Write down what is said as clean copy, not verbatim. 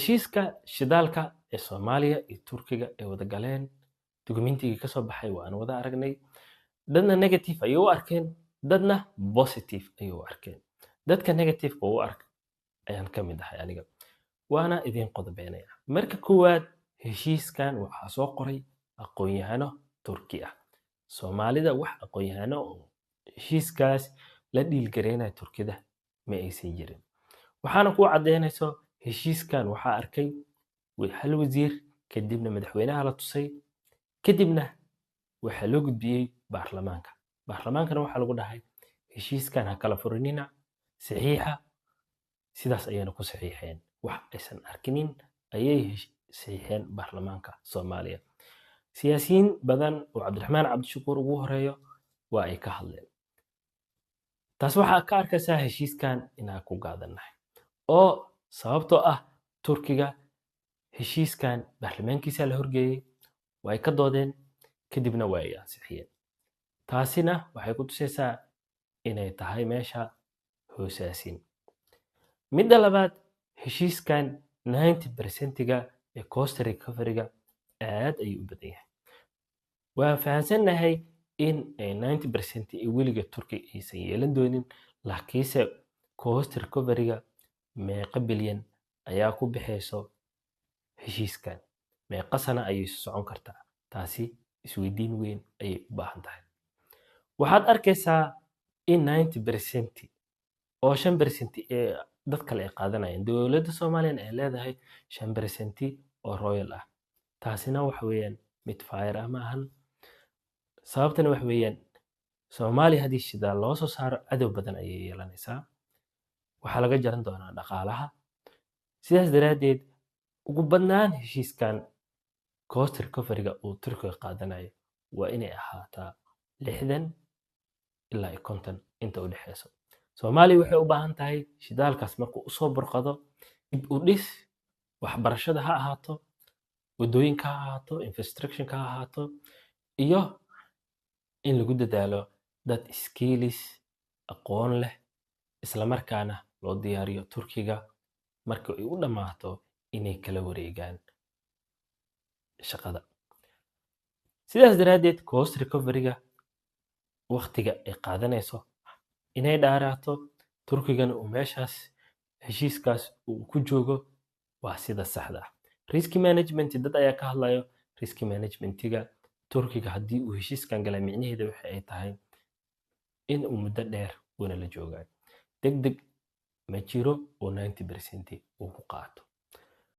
Heshiiska shidaalka ee Soomaaliya iyo Turkiga ay wada galeen, dukumentigii ka soo baxay waan wada aragnay. Dadna negative ayay u arkeen, dadna positive ayay u arkeen. Dadka negative-ka u ark ayaan ka mid ahay aniga, waana idin qodobeynaya. Marka koowaad, heshiiskan waxaa soo qoray aqoon-yahano Turki ah. Soomaalida wax aqoon-yahano oo heshiiskaas la dhiilgareynaya Turkida ma aysan jirin. Waxaana kuu caddeynayso, heshiiskan waxaa arkay hal wasiir, kadibna madaxweynaha la tusay, kadibna waxaa loo gudbiyey baarlamaanka. Baarlamaankana waxaa lagu dhahay, "Heshiiskan ha kala furinina, saxiixa." Sidaas ayayna ku saxiixeen. Wax aysan arkinin ayay saxiixeen baarlamaanka Soomaaliya. Siyaasiyiin badan oo Cabdiraxmaan Cabdishakuur ugu horeeyo waa ay ka hadleen. Taas waxaa ka arkaysaa heshiiskan inaan ku gaadanahay, oo sababtoo ah Turkiga heshiiskan baarlamaankiisa la horgeeyey, waa ay ka doodeen, kadibna waa ay ansixiyeen. Taasina waxay ku tusaysaa inay tahay meesha hoosaasin. Midda labaad, heshiiskan 90%-ga ee cost recovery-ga aad ayuu u badan yahay. Waan fahamsannahay in ay 90% ee weliga Turkiga aysan yeelan doonin, laakiinse cost recovery-ga meeqa bilyan ayaa ku bixayso heshiiskan? Meeqa sano ayay socon kartaa? Taasi isweydiin weyn ayay u baahan tahay. Waxaad arkaysaa in 90% oo 5% ee dad kale ay qaadanayaan, dowladda Soomaaliyana ay leedahay 5% oo royalty ah. Taasina waxa weeyaan mid fair ah ma ahan. Sababtana waxa weeyaan, Soomaaliya haddii shidaal loo soo saaro, cadow badan ayay yeelanaysaa. Waxaa laga jaran doonaa dhaqaalaha. Sidaas daraaddeed, ugu badnaan heshiiskan cost recovery-ga uu Turkiga qaadanayo waa inay ahaataa 60 ilaa iyo 50 inta u dhexeyso. Soomaaliya waxay u baahan tahay shidaalkaas markuu usoo burqado dib u dhis, waxbarashada ha ahaato, waddooyinka ha ahaato, infrastructure-ka ha ahaato, iyo in lagu dadaalo dad skills aqoon leh, isla markaana loo diyaariyo Turkiga marka ay u dhammaato inay kala wareegaan shaqada. Sidaas daraaddeed, cost recovery-ga waqtiga ay qaadanayso inay dhaaraato, Turkigana uu meeshaas heshiiskaas uu ku joogo, waa sida saxda ah. Risk management dad ayaa ka hadlayo. Risk management-iga Turkiga haddii uu heshiiskan galay, micnaheeda waxa ay tahay in uu muddo dheer uuna la joogayo. Deg deg ma jiro oo 90% uu ku qaato.